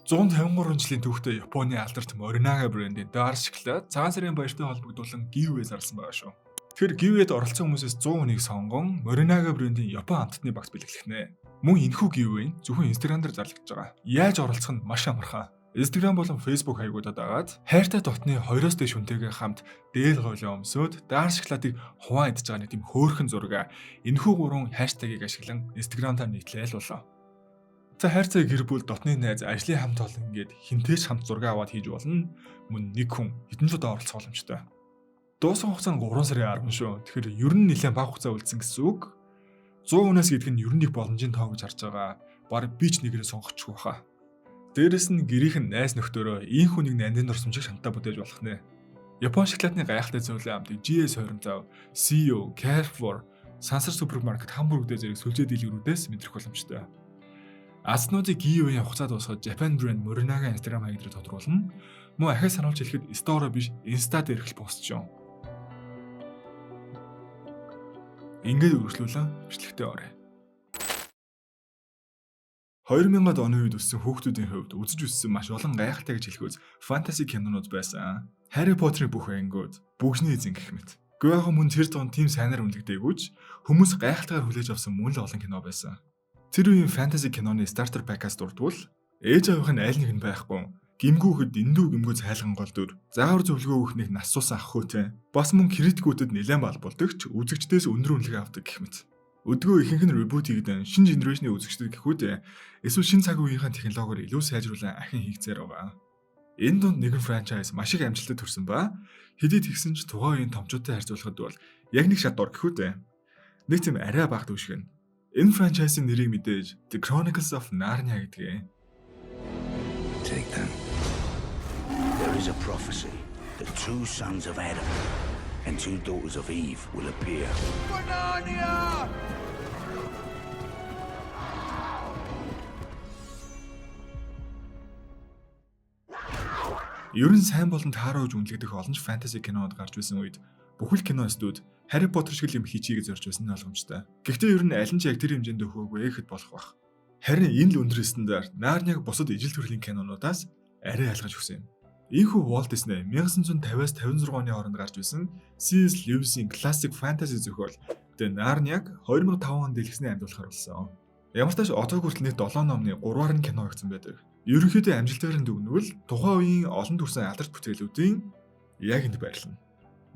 153 жилийн түүхтэй Японы алдарт Morinaga брендийн Dark шоколад цагаан сарын баяртай холбогдуулан giveaway зарласан байгаа шүү. Тэгэхээр giveaway-д оролцсон хүмүүсээс 100 хүнийг сонгон Morinaga брендийн Япон амттны багц бэлэглэх нэ. Мөн энэхүү giveaway нь зөвхөн Instagram дээр зарлагдаж байгаа. Яаж оролцох нь маш амархан. Instagram болон Facebook хаягуудад дагаад хайртай дотны 2-оос дээш хүнтэйгээ хамт дээл гойлоо өмсөөд Dark шоколадыг хуваа идэж байгаа нэг тийм хөөрхөн зураг энэхүү гурван хаштагийг ашиглан Instagram-таа нийтлээл болоо. За, хайрцаг гэр бүл, дотны найз, ажлын хамт олон ингээд хинтээч хамт зураг аваад хийж болно. Мөн нэг хүн хэдэн ч удаа оролцох боломжтой. Дуусах хугацаа нь 3 сарын 10 шүү. Тэгэхээр ер нь нэлээд бага хугацаа үлдсэн гэсэн үг. 100 хүнээс гэдэг нь ер нь их боломжийн тоо гэж харж байгаа. Бараг би ч нэгрээ сонгочих байхаа. Дээрэс нь гэрийнх нь найз нөхдөөрөө ийм хүнийг нандин дурсамжийг шантаа бүтээж болох нэ. Япон шоколадны гайхалтай зөөлөн амтыг GS25, CEO, Carrefour, Сансар супермаркет, Хамбург дээр зэрэг сүлжээ дэлгүүрүүдээс мэдрэх боломжтой. Азнуудыг giveaway хугацаа дуусгаад Japan brand Morinaga Instagram хаяг дээр тодруулна. Мөн ахиад сануулж хэлэхэд story биш, Insta дээр их пост шүү. Ингээд үргэлжлүүлэн бичлэгтээ оръё. 2000-ад оны үед өссөн хүүхдүүдийн хувьд үзэж өссөн маш олон гайхалтай гэж хэлэхүйц фэнтези кинонууд байсан. Harry Potter-ын бүх ангиуд, Бөгжний эзэн гэх мэт. Гэхдээ яг мөн тэр дунд тийм сайнаар үнэлэгдээгүй ч хүмүүс гайхалтайгаар хүлээж авсан мөн л олон кино байсан. Тэр үеийн фэнтези киноны starter pack-аас дурдвал ээж аавынх нь аль нэг нь байхгүй, гэмгүү хэд эндүү гэмгүү цайлган гол дүр, заавар зөвлөгөө өгөх нэг нас суусан ах хөөтэй. Бас мөн критикүүдэд нэлээд балбуулдаг ч үзэгчдээс өндөр үнэлгээ авдаг гэх мэт. Өдгөө ихэнх нь reboot хийгдэн шинэ generation-ы үзэгчдэд гэхүү дээ. Эсвэл шинэ цаг үеийнхээ технологиор илүү сайжруулан ахин хийгцээр байгаа. Энэ дунд нэгэн franchise маш их амжилттай төрсэн ба хэдий тэгсэн ч тухайн үеийн томчуудтай харьцуулахад бол яг нэг шат дор гэхүү дээ. Нэг тийм арай бага түвшгэн. Энэ franchise-ын нэрийг мэдээж The Chronicles of Narnia гэдгээ. Take them. There is a prophecy that two sons of Adam and two daughters of Eve will appear. For Narnia! Ер нь сайн болон тааруу гэж үнэлэгдэх олон ч фэнтези кинонууд гарч байсан үед бүхэл кино студ Harry Potter шиг л юм хийчихье гэж зорж байсан нь ойлгомжтой. Гэхдээ ер нь аль нь ч яг тэр хэмжээнд өгөөгүй гэхэд болох бах. Харин энэ л өндөр стандарт Нарниаг бусад ижил төрлийн кинонуудаас арай ялгаж өгсөн юм. Ийхүү Walt Disney 1950-аас 56 оны хооронд гарч байсан C.S. Lewis-ийн классик фэнтези зохиол The Narnia-г 2005 онд дэлгэцний амьдуулахар болсон. Ямар ч тач одоо хүртэл нийт 7 номны 3-аар нь кино хийгдсэн байдаг. Ерөнхийдөө амжилтаар нь дүгнвэл тухайн үеийн олон төрсэн алдарт бүтээлүүдийн яг энд байрлана.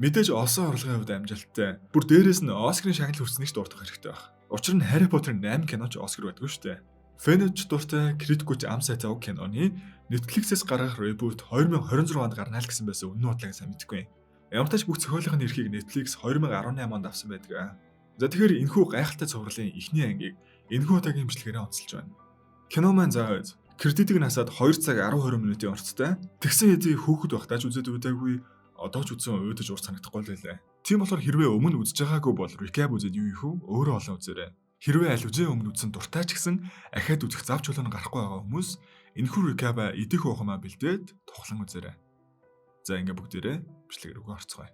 Мэдээж олсон орлогын хувьд амжилттай. Бүр дээрээс нь Оскарын шагнал хүрснийг ч дурдах хэрэгтэй байх. Учир нь Harry Potter 8 киноч Оскар байдгүй шүү дээ. Fan үүд ч дуртай, критикүүд ч ам сайтай уг киноны Netflix-ээс гаргах reboot 2026 онд гарна л гэсэн байсан, үнэн худлааг сайн мэдэхгүй. Ямар ч бүх зохиолын эрхийг Netflix 2018 онд авсан байдаг. За, тэгэхээр энэхүү гайхалтай цувралын эхний ангийг энэхүү удаагийн бичлэгээрээ онцолж байна. Кино маань заа кредитийг насаад 2 цаг 10 20 минутын орцтой. Тэгсэн хэдий хүүхэд байхдаа ч үзээд удаагүй, одоо ч үзсэн уйдаж урт санагдахгүй л байлаа. Тийм болохоор хэрвээ өмнө үзэж байгаагүй бол recap үзээд юу их вэ? Өөрөө олон үзээрэй. Хэрвээ аль үзээ өмнө үзсэн дуртай ч гэсэн ахиад үзэх зав чөлөө нь гарахгүй байгаа хүмүүс энэхүү recap-а идэх уухамаа бэлдээд тухлан үзээрэй. За, ингээ бүгдээрээ бичлэг рүүгээ орцгоё.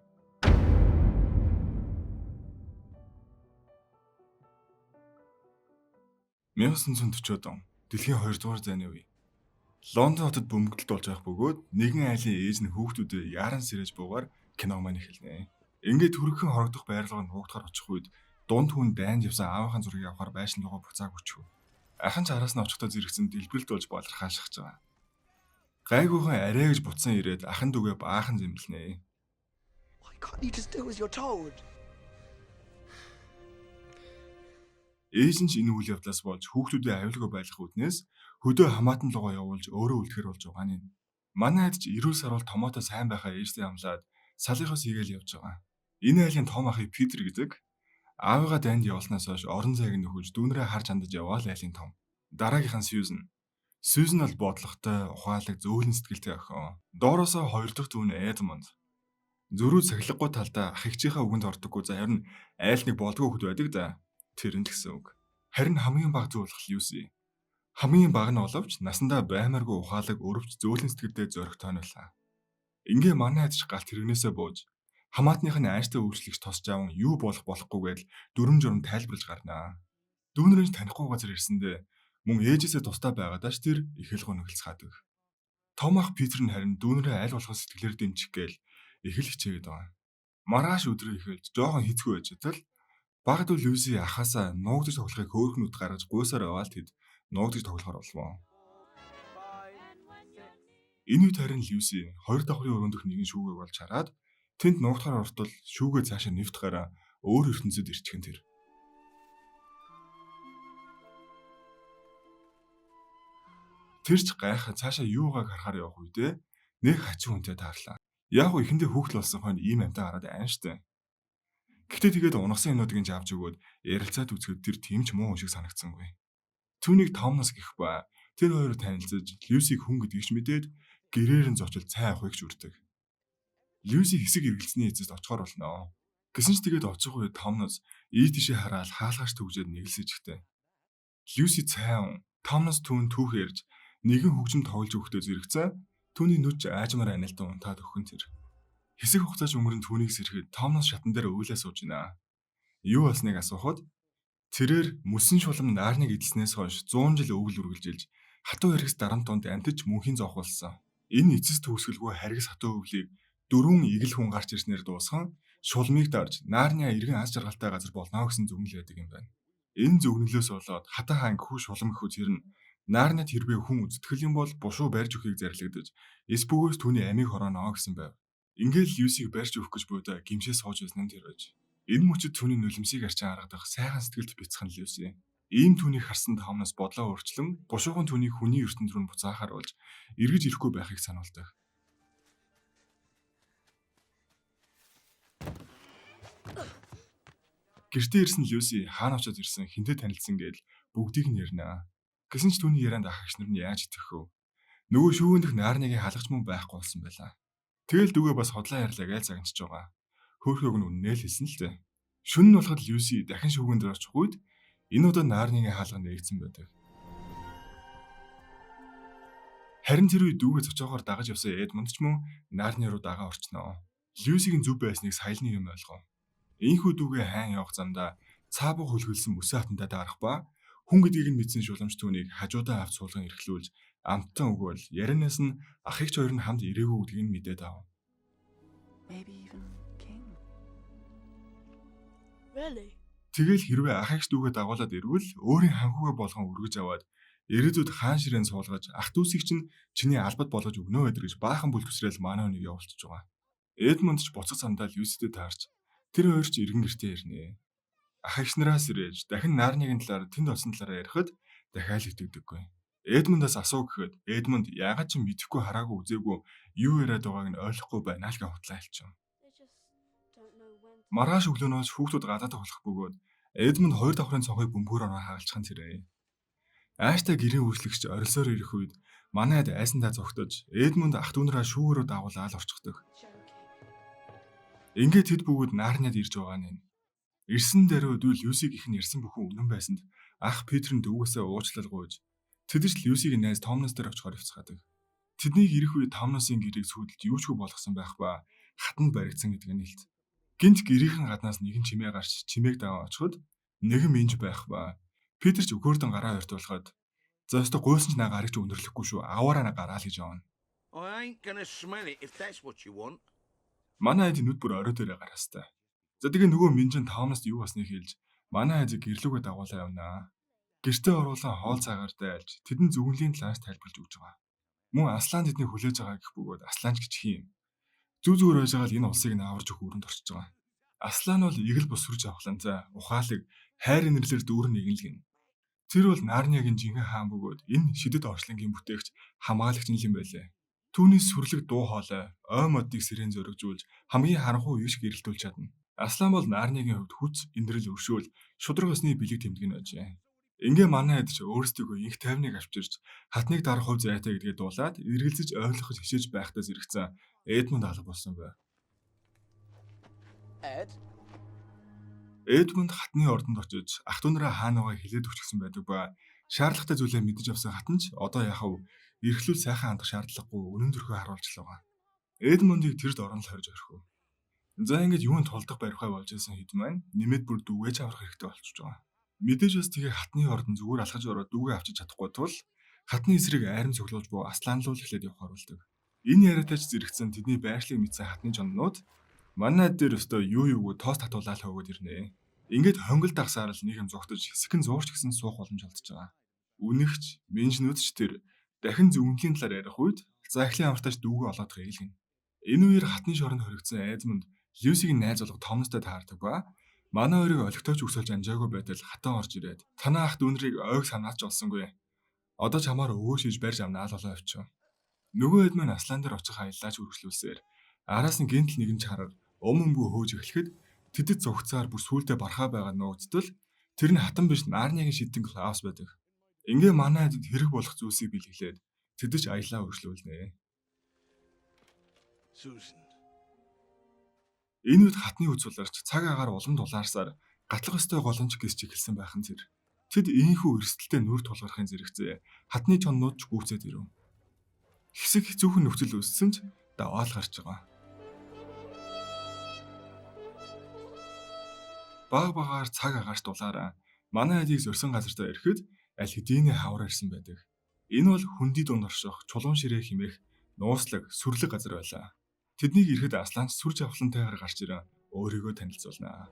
1940-од он дэлхийн 2 дугаар зайны үе. Лондон хотод бөмбөгдөлт болж байх бөгөөд нэгэн айлын ээж нь хүүхдүүдэд яаран сэрэж буугаар кино маань эхэлнэ. Ингээд түргэн хорогдох байрлалаар нь хуугдахаар очих үед дунд хүн дайнд явсан аавынхаа зургийг авахар байшин руугаа буцааг өчгөв. Ах нь ч араас нь очихдоо зэрэгцэн дэлбэрэлт болж балархаашхаж байгаа. Гайгүйхан арай гэж буцсан ирээд ахын дүүгээ баахан зэмлэнэ. Why can't you just do as you're told? Ээж нь ч энэ үйл явдлаас болж хүүхдүүдээ аюулгүй байх үүднээс хөдөө хамаатан руугаа явуулж өөрөө үлдэхэр болж байгаа нь. Манай хэд ч эрүүл саруул томоото сайн байхаа ээжтэй амлаад салынхоос хийгээл явж байгаа. Энэ айлын том ахыг Питер гэдэг, аавыгаа дайнд явуулснаас хойш орон зайг нөхөж дүүнрээ харж хандаж яваал айлын том. Дараагийнх нь Сьюзен. Сьюзен бол бодлоготой, ухаалаг, зөөлөн сэтгэлтэй охин. Доороосоо хоёр дахь дүү нь Эдмонд. Зөрүү сахилгагүй талдаа ах эгчийнхээ үгэнд ордоггүй, за ер нь айл нэг болдгоо хөхд байдаг да. Тэр нь л гэсэн үг. Харин хамгийн бага зүү болох Люси. Хамгийн бага нь боловч насандаа баймааргүй ухаалаг, өрөвч, зөөлөн сэтгэлдээ зоригтой нь байлаа. Ингээ манай хэд ч галт тэрэгнээсээ бууж хамаатных нь ааштай үйлчлэгч тосч аван юу болох болохгүйгээл дүрм журм тайлбарлаж гарнаа. Дүүнэрэж танихгүй газар ирсэндээ мөн ээжээсээ тусдаа байгаадаа ч тэр их л гонхилцгаадаг. Том ах Питер нь харин дүүнрээ аль болох сэтгэлээр дэмжих гээл их л хичээгээд байгаа. Маргааш өдрөө эхэлж жоохон хэцүү байж тал бага дүү Люси ахаасаа нуугдаж тоглохыг хөөрхөн нүд гаргаж гуйсаар яваал тэд нуугдаж тоглохоор болов. Энэ үед харин Люси хоёр давхрын өрөөндөх нэгэн шүүгээг болж хараад тэнд нуугдахаар ортол шүүгээ цаашаа нэвт гараа өөр ертөнцид ирчих нь тэр. Тэр ч гайхаа цаашаа юугааг харахаар явах үедээ нэг хачин хүнтэй таарлаа. Яг уу эхэндээ хүүхдэл болсон хойно ийм амьтан гараад айн штэ. Гэхдээ тэгээд унагсан юмнуудыг нь авч өгөөд ярилцаад үзэхэд тэр тийм ч муу хүн шиг санагдсангүй. Түүнийг Томнос гэх ба тэр хоёр танилцаж Люсиг хүн гэдгийг ч мэдээд гэрээр нь зочил цай авахыг ч үрдэг. Люси хэсэг эргэлзсэний эцэст очихоор болно. Гэсэн ч тэгээд очих үед Томнос ий тийшээ хараад хаалгаач түгжээд нэгэлсэж ихтэй. Люси цай ун Томнос түүн түүх ярьж нэгэн хөгжим тоглож өгөхдөө зэрэгцэн түүний нүд аажмаар анилтан унтаад өгөх нь тэр. Хэсэг хугацааш өнгөрөн түүнийг сэрэхэд Томнос шатан дээр уйлаа сууж байна. Юу болсныг асуухад тэрээр мөсөн шулам Нарниг эдэлснээс хойш 100 жил өвөл үргэлжилж хатуу хэрэгс дарамт донд амтж мөнхийн зоох болсон. Энэ эцэс төгсгөлгүй харгас хатуу өвлийг дөрвөн эгэл хүн гарч ирснээр дуусхан шулмыг дарж Нарниа эргэн аз жаргалтай газар болно гэсэн дүгнэл байдаг юм байна. Энэ дүгнэлээс болоод хатан хаан гэхүү шулам гэхүү тэр нь Нарниад хэрвээ хүн үзтгэл юм бол бушуу барьж өгөхийг зарлагдаж эс бөгөөс түүний амийг хорооно гэсэн байв. Ингээл Люсиг барьж өгөх гэж буйдаа гимшээ сууж байсан нь тэр байж. Энэ мөчид түүний нулимсыг арчаан аргадах сайхан сэтгэлд бяцхан Люси. Ийм түүнийг харсан Томнос бодлоо өөрчлөн бушуухан түүнийг хүний ертөнд рүү буцаахаар болж эргэж ирэхгүй байхыг сануулдаг. Гэртээ ирсэн Люси хаана очиод ирсэн, хинтээ танилцсан гэдэл бүгдийг нь ярина. Гэсэн ч түүний ярианд ах эгч нар нь яаж итгэх вэ? Нөгөө шүүгэн дэх Нарнигийн халагч мөн байхгүй болсон байлаа. Тэгэл дүүгээ бас хотлоо ярьлаа гэж загначж байгаа. Хөөхөөг нь үннээ л хэлсэн л дээ. Шөнө нь болоход Люси дахин шүүгэн дээр очих үед энэ удаа Нарнигийн хаалга нээгдсэн байдаг. Харин тэр үед дүүгээ цочоогоор дагаж явсан Эдмунд ч мөн Нарни руу дагаа орчноо. Люсигийн зөв байсныг саяны юм ойлгов. Ийхүү дүүгээ хайн явах замдаа цаабуу хөлгөлсөн мөсөн хатантаа даарах ба хүн гэдгийг нь мэдсэн шуламж түүнийг хажуудаа авч суулган эрхлүүлж амттан өгөөл ярианаас нь ах эгч хоёр нь хамт ирээгүй гэдгийг нь мэдээд ав. Maybe even king. Really? Тэгэл хэрвээ ах эгч дүүгээ дагуулад ирвэл өөрийн ханхүүгээ болгон өргөж аваад ирээдүйд хаан ширээн суулгаж ах дүүсийг чинь чиний албад болгож өгнө гэдэг гэж баахан бүл төсрөөл манай хүнийг явуулчихж байгаа. Эдмунд ч буцах замдаа Люситэй таарч тэр хоёр ч эргэн гэртээ ирнэ. Ах эгч нараас ирээж дахин Нарнигийн талаар тэнд болсон талаараа ярихад дахиад итгэдэггүй. Эдмундаас асуу гэхэд Эдмунд яагаад ч мэдэхгүй хараагүй үзээгүй юу яриад байгааг нь ойлгохгүй байна л гэж хутлаа хэлчихв. They just don't know when to. Маргааш өглөөнөөс хүүхдүүд гадаа тоглох бөгөөд Эдмунд хоёр давхрын цонхыг бөмбөгөөр ороо хагалчихсан тэрэ. Ааштай гэрийн үйлчлэгч орилсоор ирэх үед манай ад айсандаа зогтож Эдмунд ах дүү нараа шүүгээрөө дагуулаад орчихдог. Joking. Ингээд тэд бүгд Нарниад ирж байгаа нэ. Ирсэн даруй дүү Люсиг их нь ярьсан бүхэн үнэн байсанд ах Питер нь дүүгээсээ уучлал гуйж тэд ч Люсигийн найз Томнос дээр очихоор явцгаадаг. Тэднийг ирэх үе Томносын гэрийг сүйдэлж юу ч үгүй болгосон байх ба хатанд баригдсан гэдг нь хэлт. Гинт гэрийнхэн гаднаас нэгэн чимээ гарч чимээг дагаа очиход нэгэн минж байх ба Питер ч өгөөрдөн гараа ойртуулахад за өстө гуйсан ч наа гарыг ч өндөрлөхгүй шүү аваараа на гараа л гэж явна. I ain't gonna smell it if that's what you want. Манай айд нүд бүр орой дээрээ гараастай. За тэгээ нөгөө минжин Томост юу болсныг хэлж манай айдыг гэрлүүгээ дагуулаа явнаа. Гэртээ оруулан хоол цагаар дайлж тэдэн зүгнэлийн талаас тайлбарлаж өгч байгаа. Мөн Аслан тэднийг хүлээж байгаа гэх бөгөөд Аслан ч гिचх юм. Зүг зүгээр байж байгаа л энэ улсыг нь аварж өгөх өрөнд орчиж байгаа. Аслан бол эгэл бус сүрж авахланцаа ухаалаг хайр инэрлэр дүүрэн нэгэн л гин. Тэр бол Нарниагийн жинхэнэ хаан бөгөөд энэ шидэд орчлонгийн бүтээгч хамгаалагч нь юм байлээ. Түүний сүрлэг дуу хоолой ой модыг сэрэн зөрөгжүүлж хамгийн харанхуй үе шиг эрэлтүүлж чадна. Аслан бол Нарниагийн хувьд хүч, инэрл, өршөөл, шударга ёсны бэлэг тэмдэг нь байжээ. Ингээ манай хэд ч өөрсдийгөө инх тайвныг авчирч хатныг дарах хувь зайтай гэдгээ дуулаад эргэлзэж ойлгох хичээж байхдаа зэрэгцэн Эдмунд алга болсон бай. Ed? Эдмунд хатны ордонд очиж ах トゥ нараа хаана байгааг хэлээд өгчихсөн байдаг ба шаардлагатай зүйлээ мэдэж авсан хатан ч одоо яхав эрхлүүл сайхан хандах шаардлагагүй үнэн зүрхээ харуулж л байгаа. Эдмундыг тэрд орон л хорж орхив. За ингэж юунд тулдах барихай болж исэн хэд маань нэмээд бүр дүүгээж аврах хэрэгтэй болчихж байгаа. Мэдээж бас тэгээ хатны ордон зүгээр алхаж ороод дүүгээ авчиж чадахгүй тул Хатны эсрэг айрам цуглуулж буй Аслан руу л эхлээд явахаар болдог. Энэ яриатай ч зэрэгцэн тэдний байршлыг мэдсэн хатны чоннууд манай дээр өстөө юу юугүй тоос татуулаад хөөгөөд ирнэ. Ингээд хонгил дагсаар л нэг юм зугтаж хэсэгэн зуурч гисэн суух боломж олдож байгаа. Үнэгч, менжнүүд ч тэр дахин зөвнөлийн талаар ярих үед захлын амартаж дүүгээ олоодох хэлгэн. Энэ үеэр хатны шоронд хоригдсон Эдмонд Люсиг найз болгох Томастай таардаг ба манай хоёрыг олигтойч өсөлж амжаагүй байтал хатан орж ирээд танаа ах дүүнрийг ойг санаач олсонгүй. Одоо чамаар өвөө шиж барьж авнаа л болоо явчих. Нөгөө хэд маань Аслан дээр очих аяллаач үргэлжлүүлсээр араас нь гинтл нэгэн чарга ум өмгөө хөөж эхлэхэд тэдэд зугцаар бүр сүулдэ бархаа байгаа нуугдтал тэр нь хатан биш Нарниагийн шидэн Клаус байдаг. Ингээ манай хэдэд хэрэг болох зүйлсийг бэлгэлээд тэдэж аяллаа үргэлжлүүлнэ. Susan. Энэ үед хатны үзүүлэрч цаг агаар улам дулаарсаар гатлах ёстой голомж гисч эхэлсэн байх нь тэр. Тэд ийхүү эрсдэлтэй нүр тулгархын зэрэгцээ хатны чоннууд ч гүйцээд ирэв. Хэсэг хэцүүхэн нөхцөл үүссэн ч даваал гарч байгаа. Баг багаар цаг агаарт дулаараа манай хайдыг зорьсон газартаа ирэхэд аль хэдийн хавар ирсэн байдаг. Энэ бол хөндөй дунд орших чулуун ширээ химэх нууцлаг сүрлэг газар байлаа. Тэднийг ирэхэд Асланч сүр жавхлантайгаар гарч ирэн өөрийгөө танилцуулнаа.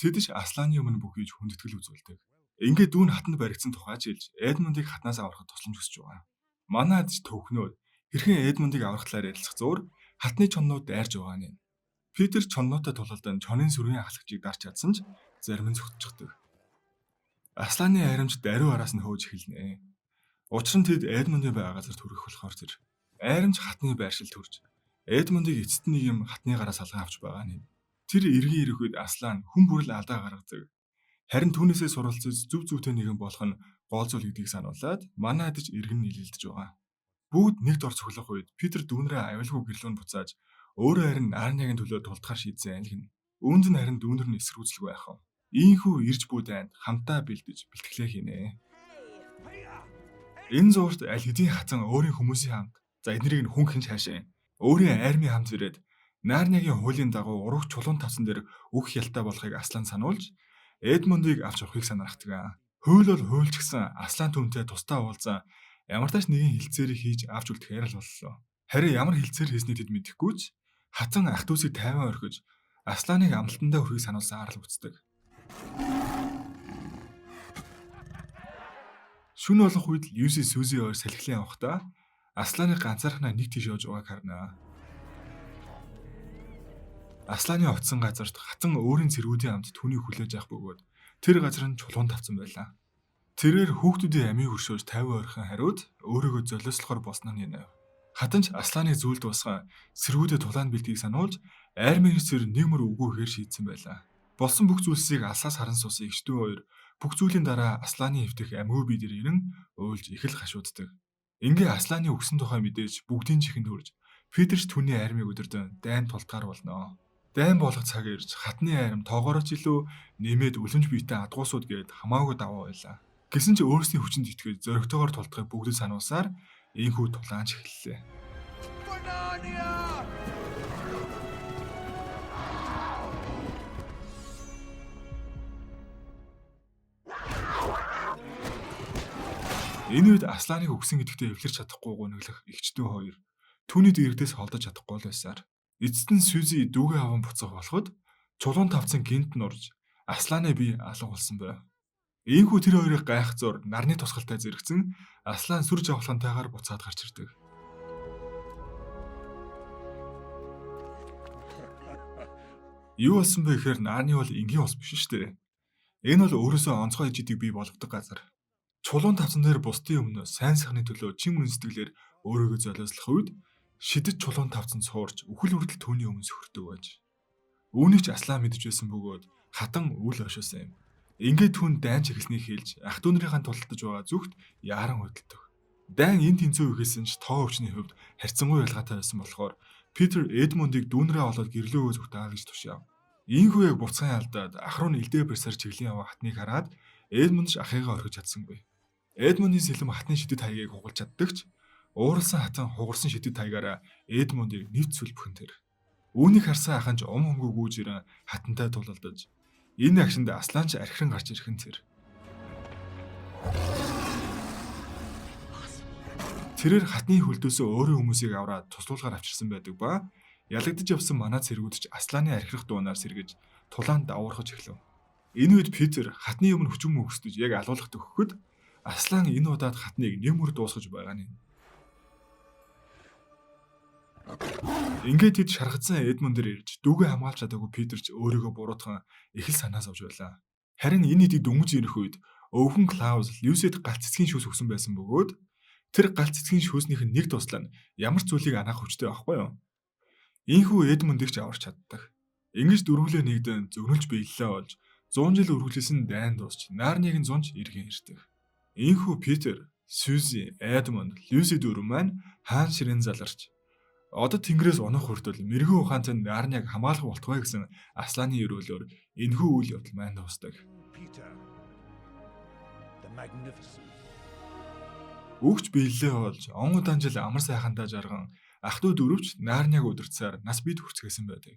Тэд ч Асланы өмнө бүх хийж хүндэтгэл үзүүлдэг. Ингээд дүүн хатанд баригдсан тухай жилж Эдмундыг хатнаас аврахад тусламж хүсэж байгаа. Манай ад ч төвхнөөд хэрхэн Эдмундыг аврах талаар ярилцах зуур хатны чоннууд дайрж байгаа нэ. Питер чонноотой тулалдан чонын сүргийн ахлагчийг дарч чадсан ч зарим нь зүгтчихдэг. Асланы аримч даруй араас нь хөөж эхэлнэ. Учир нь тэд Эдмундын байгаа газарт хүрэх болохоор тэр аримч хатны байршил төрж Эдмундыг эцэст нэг юм хатны гараас алган авч байгаа нэ. Тэр эргэн ирэх үед Аслан хүн бүрэл алдаа гаргадаг. Харин түүнээсээ суралцаж зөв зөвтэй нэгэн болох нь гол зүйл гэдгийг сануулад манай ядаж эргэн нийлэлдэж байгаа. Бүгд нэг дор цуглах үед Питер дүүнрээ аюулгүй гэрлүүн буцааж өөрөө харин Нарниагийн төлөө тулдахар шийдсэн айлгна. Үүнд нь харин дүүнер нь эсэргүүцэлгүй байх юм. Ийхүү ирж бүү дайнд хамтаа бэлдэж бэлтгэлээ хийнэ. Энэ зуурт аль хэдийн хатан өөрийн хүмүүсийн хамт за эднэрийг нь хүн хинч хаашаа өөрийн армийн хамт ирээд Нарниагийн хуулийн дагуу ураг чулуун тавсан дээр өөх ялтай болохыг Аслан сануулж Эдмундыг авч явахыг санаархдаг. Хууль бол хуульч гэсэн Аслан түүнтэй тусдаа уулзан ямар тач нэгэн хилцээрийг хийж авч үлдэхээр л боллоо. Харин ямар хилцээр хийснийг тэд мэдэхгүй ч хатан ах дүүсийг тайван орхиж Асланыг амлалтандаа хүрэхийг сануулсан арал бүтдэг. Шүн болох үед Люси Сүзи хоёр салхилын явахдаа Асланыг ганцаархнаа нэг тийш явж байгааг харна. Асланы очсон газарт хатан өөрийн цэргүүдийн хамт түүнийг хүлээж авах бөгөөд тэр газар нь чулуун тавцан байлаа. Тэрээр хүүхдүүдийн амийг өршөөж 50 орхин хариуд өөрийгөө золиослохоор болсон нь нэ. Хатан ч Асланы зүйлд дуусган цэргүүдэд тулаанд бэлтгийг сануулж армийн цэр нэг мөр үгүй ихээр шийдсэн байлаа. Болсон бүх зүйлсийг алсаас харан суусан эгчдүү хоёр бүх зүйлийн дараа Асланы хэвтэх амьгүй бие дээр ирэн уйлж их л хашууддаг. Ингээ Асланы өгсөн тухай мэдээж бүгдийн чихэнд хүрж Питер ч түүний армийг өдөрдөн дайн тултгаар болно. Дайн болох цаг ирж хатны арим тоогоороо ч илүү нэмээд үлэмж биетэй адгуусууд гээд хамаагүй даваа байлаа. Гэсэн ч өөрсний хүчинд итгэж зоригтойгоор тулдахыг бүгдэд сануулсаар ийхүү тулаанч эхэллээ. Энэ үед Асланыг өгсөн гэдэгтээ эвлэрч чадахгүй гуниглах эгчдүү хоёр түүний дэрэгдээс холдож чадахгүй л байсаар эцэст нь Сүзи дүүгээ аван буцах болоход чулуун тавцан гинт нурж Асланы бие алга болсон байв. Ийхүү тэр хоёрыг гайх зур нарны тусгалтай зэрэгцэн Аслан сүр жавхлантайгаар буцаад гарч ирдэг. Юу болсон бэ гэхээр Нарны бол энгийн ус биш шүү дээ. Энэ бол өөрөөсөө онцгой ижидийг бий болгодог газар. Чулуун тавцан дээр бусдын өмнө сайн сайхны төлөө чин үнэн сэтгэлээр өөрийгөө золиослох үед шидэт чулуун тавцан суурч үхэл хүртэл түүний өмнө сөхөрдөг байж. Үүнийг ч Аслан мэдэж байсан бөгөөд хатан үл ошоосон юм. Ингээд түн дайн чиглэснийг хэлж ах дүү нарынхаа тулалдаж байгаа зүгт яаран хөдөлдөг. Дайн энэ тэнцүү ихэлсэн ч тоо өвчний хувьд харьцангуй ялгаатай байсан болохоор Питер Эдмундыг дүүнрээ олоод гэрлөөгөө зүгт гэж тушаав. Ийхүү яг буцаан алдаад ах руу нь элдээ барьсаар чиглэн яваа хатныг хараад Эдмунд ч ахыгаа орхиж чадсангүй. Эдмундын сэлэм хатны шидэт хаягийг хугалж чаддаг ч ууралсан хатан хугарсан шидэт хаягаараа Эдмундыг нэвт сүл бүхэн тэр. Үүнийг харсан ахын ч ум хөнгөө гүйж ирэн хатантай тулалдаж Энэ агшинд асланч архиран гарч ирэх нь тэр. Тэрээр хатны хөлдөөсөө өөрийн хүмүүсийг авраад туслуулгаар авчирсан байдаг ба ялагдаж явсан манай цэргүүд ч асланы архирах дуунаар сэргэж тулаанд давуурхаж эхлэв. Энэ үед Питер хатны өмнө хүчин мөхсдөж яг алуулах төгөхөд аслан энэ удаад хатныг нэмэр дуусгаж байгаа нь. Ингээд тэд шаргацсан Эдмунд дээр ирж дүүгээ хамгаалж чадаагүй Питер ч өөрийгөө буруутхан их л санаа зовж байлаа. Харин энэ эдийг дөнгөж ирэх үед өвхөн Клаус Люсид галт цэцгийн шүүс өгсөн байсан бөгөөд тэр галт цэцгийн шүүснийх нь нэг туслаа нь ямар ч зүйлийг анаах хүчтэй байхгүй юу? Ийхүү Эдмундыг ч аварч чаддаг. Ингэж дөрвөлөө нэгдэн зөгнөлж биелэлээ болж 100 жил үргэлжилсэн дайн дуусч Нарниг нь зунж эргэн ирдэг. Ийхүү Питер, Сьюзи, Эдмунд, Люси дөрвөн маань хаан ширээн заларч одоо тэнгэрээс унах хүртэл мэрэгэн ухаантай Нарниг хамгаалах болтугай гэсэн асланы өрөөлөөр энэхүү үйл явдал маань дуусдаг. Peter, the Magnificent. Өгч биелэлээ болж он удаан жил амар сайхандаа жарган ах トゥ дөрөвч Нарниг удирдсаар нас бид хүрцгээсэн байдаг.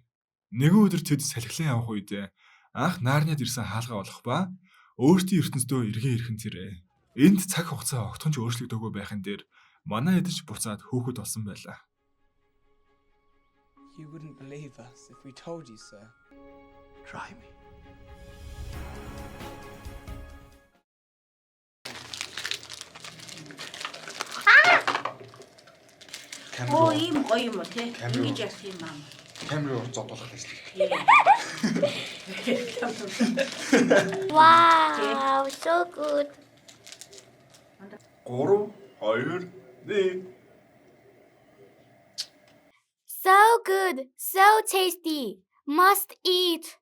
Нэгэн өдөр тэд салхилан явах үед анх Нарниад ирсэн хаалгаа олох ба өөртөө ертөнцдөө эргэн ирхэн зэрэг. Энд цаг хугацаа огтхон ч өөрчлөгдөөгүй байхan дээр манай эдэж буцаад хөөхөд болсон байлаа. You wouldn't believe us if we told you so. Try me. Оо ийм гоё юм уу те? Ингэж яах юм аа. Камер зодуулах ажил. Wow, so good. 3 2 1. So good, so tasty. Must eat.